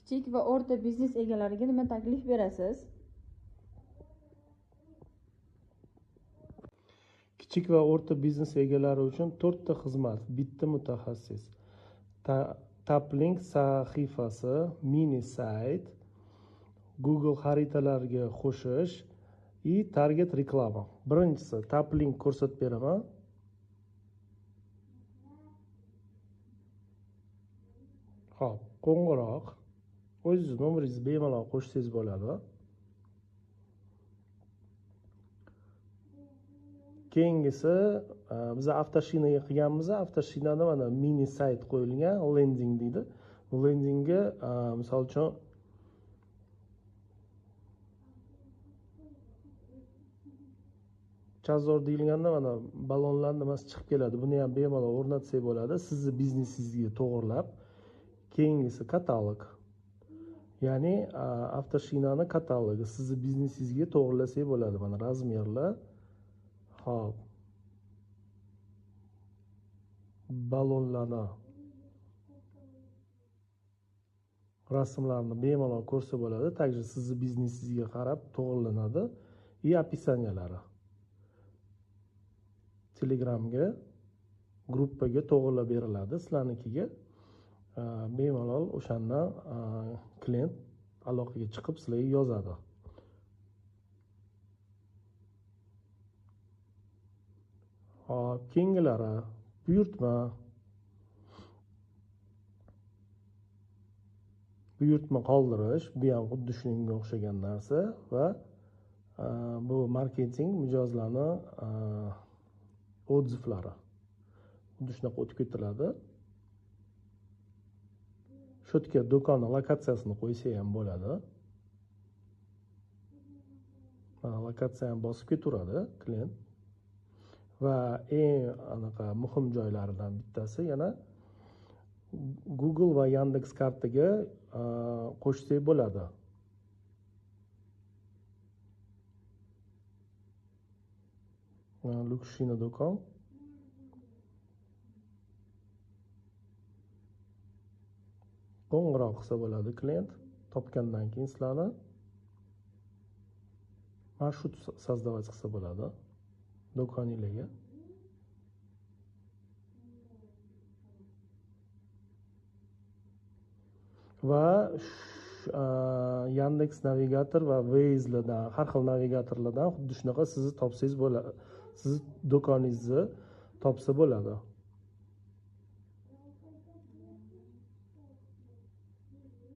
Kichik va o'rta biznes egalariga nima taklif berasiz? Kichik va o'rta biznes egalari uchun 4 ta xizmat, bitta mutaxassis. Taplink sahifasi, mini sayt, Google xaritalarga qo'shish и target reklama. Birinchisi Taplink ko'rsatib beraman. Xo'p, qo'ng'iroq. O'zingiz nomeringizni bemalol qo'shsangiz bo'ladi. Keyingisi biz avtoshinaga qilganmiz. Avtoshinada mana mini sayt qo'yilgan, lending deydi. Bu lendingga misol uchun Chazor deyilganda mana ballonlar nimasi chiqib keladi. Buni ham bemalol o'rnatsak bo'ladi, sizni biznesingizga to'g'rilab. Keyingisi katalog. Ya'ni avtoshinani katalogi sizni biznesingizga to'g'rilasak bo'ladi. Mana razmerlar. Xo'p. Ballonlarni rasmlarni bemalol ko'rsa bo'ladi. Также sizni biznesingizga qarab to'g'rilanadi. И описаниялari. Telegramga, gruppaga to'g'rilab beriladi sizlarnikiga. Bemalol o'shandan klient aloqaga chiqib sizlarga yozadi. Hop, keyingilari buyurtma. Buyurtma qoldirish, bu ham xuddi shunga o'xshagan narsa va bu marketing mijozlarni odzivlari. Xuddi shunaqa o'tib ketiladi. Shu yerga do'konni lokatsiyasini qo'ysa ham bo'ladi. Mana lokatsiyani bosib ketaveradi klient. Va eng anaqa muhim joylaridan bittasi yana Google va Yandex kartaga qo'shsak bo'ladi. Lukshina do'kon. Qo'ng'iroq qilsa bo'ladi klient topgandan keyin sizlarni marshrut создавать qilsa bo'ladi do'koninglarga. Va Yandex navigator va Waze'lardan, har xil navigatorlardan xuddi shunaqa sizni topsangiz bo'ladi, sizni do'koningizni topsa bo'ladi.